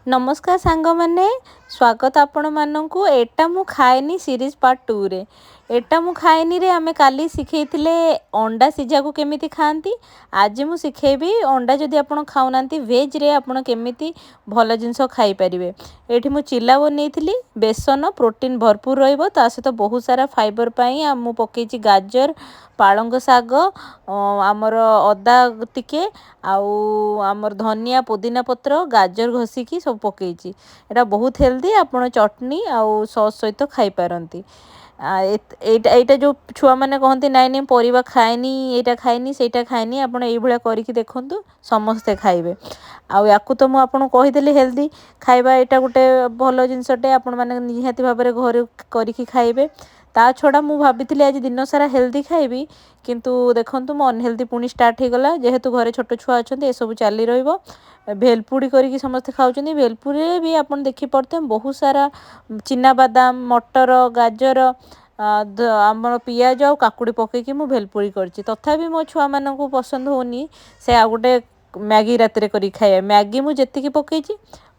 ନମସ୍କାର ସାଙ୍ଗମାନେ, ସ୍ୱାଗତ ଆପଣମାନଙ୍କୁ ଏଟା ମୁଁ ଖାଏନି ସିରିଜ୍ ପାର୍ଟ ଟୁରେ। ଏଟା ମୁଁ ଖାଏନିରେ ଆମେ କାଲି ଶିଖେଇଥିଲେ ଅଣ୍ଡା ସିଝାକୁ କେମିତି ଖାଆନ୍ତି। ଆଜି ମୁଁ ଶିଖେଇବି ଅଣ୍ଡା ଯଦି ଆପଣ ଖାଉନାହାନ୍ତି, ଭେଜ୍ରେ ଆପଣ କେମିତି ଭଲ ଜିନିଷ ଖାଇପାରିବେ। ଏଇଠି ମୁଁ ଚିଲା ବନେଇଥିଲି। ବେସନ ପ୍ରୋଟିନ୍ ଭରପୁର ରହିବ, ତା ସହିତ ବହୁତ ସାରା ଫାଇବର ପାଇଁ ଆଉ ମୁଁ ପକେଇଛି ଗାଜର, ପାଳଙ୍ଗ ଶାଗ, ଆମର ଅଦା ଟିକେ ଆଉ ଆମର ଧନିଆ ପୋଦିନା ପତ୍ର, ଗାଜର ଘଷିକି ସବୁ ପକେଇଛି। ଏଇଟା ବହୁତ ହେଲ୍ଦି, ଆପଣ ଚଟନି ଆଉ ସସ୍ ସହିତ ଖାଇପାରନ୍ତି। ଏଇଟା ଯେଉଁ ଛୁଆମାନେ କହନ୍ତି, ନାଇଁ ନାଇଁ, ପରିବା ଖାଏନି, ଏଇଟା ଖାଏନି, ସେଇଟା ଖାଏନି, ଆପଣ ଏଇଭଳିଆ କରିକି ଦେଖନ୍ତୁ, ସମସ୍ତେ ଖାଇବେ। ଆଉ ୟାକୁ ତ ମୁଁ ଆପଣଙ୍କୁ କହିଦେଲି, ହେଲ୍ଦି ଖାଇବା ଏଇଟା ଗୋଟେ ଭଲ ଜିନିଷଟେ, ଆପଣମାନେ ନିହାତି ଭାବରେ ଘରେ କରିକି ଖାଇବେ। ତା ଛଡ଼ା ମୁଁ ଭାବିଥିଲି ଆଜି ଦିନସାରା ହେଲ୍ଦି ଖାଇବି, କିନ୍ତୁ ଦେଖନ୍ତୁ, ମୋ ଅନହେଲ୍ଦି ପୁଣି ଷ୍ଟାର୍ଟ ହେଇଗଲା। ଯେହେତୁ ଘରେ ଛୋଟ ଛୁଆ ଅଛନ୍ତି, ଏସବୁ ଚାଲି ରହିବ। ଭେଲପୁଡ଼ି କରିକି ସମସ୍ତେ ଖାଉଛନ୍ତି। ଭେଲପୁରୀରେ ବି ଆପଣ ଦେଖିପାରୁଥିବେ, ବହୁତ ସାରା ଚିନାବାଦାମ, ମଟର, ଗାଜର, ଆମର ପିଆଜ ଆଉ କାକୁଡ଼ି ପକେଇକି ମୁଁ ଭେଲପୁରୀ କରିଛି। ତଥାପି ମୋ ଛୁଆମାନଙ୍କୁ ପସନ୍ଦ ହେଉନି, ସେ ଆଉ ଗୋଟେ ମ୍ୟାଗି ରାତିରେ କରିକି ଖାଇବା। ମ୍ୟାଗି ମୁଁ ଯେତିକି ପକେଇଛି,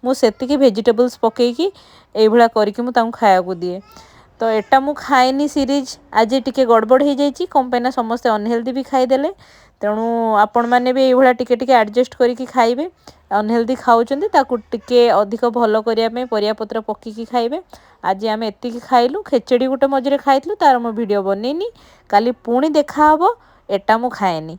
ମୁଁ ସେତିକି ଭେଜିଟେବଲ୍ସ ପକେଇକି ଏଇଭଳିଆ କରିକି ମୁଁ ତାଙ୍କୁ ଖାଇବାକୁ ଦିଏ। ତ ଏଟା ମୁଁ ଖାଏନି ସିରିଜ୍ ଆଜି ଟିକେ ଗଡ଼ବଡ଼ ହେଇଯାଇଛି। କ'ଣ ପାଇଁ ନା ସମସ୍ତେ ଅନହେଲ୍ଦି ବି ଖାଇଦେଲେ। ତେଣୁ ଆପଣମାନେ ବି ଏଇଭଳିଆ ଟିକେ ଟିକେ ଆଡ଼ଜଷ୍ଟ କରିକି ଖାଇବେ। ଅନହେଲ୍ଦି ଖାଉଛନ୍ତି, ତାକୁ ଟିକେ ଅଧିକ ଭଲ କରିବା ପାଇଁ ପରିବାପତ୍ର ପକେଇକି ଖାଇବେ। ଆଜି ଆମେ ଏତିକି ଖାଇଲୁ। ଖେଚେଡ଼ି ଗୋଟେ ମଝିରେ ଖାଇଥିଲୁ, ତାର ମୁଁ ଭିଡ଼ିଓ ବନେଇନି। କାଲି ପୁଣି ଦେଖାହେବ ଏଟା ମୁଁ ଖାଏନି।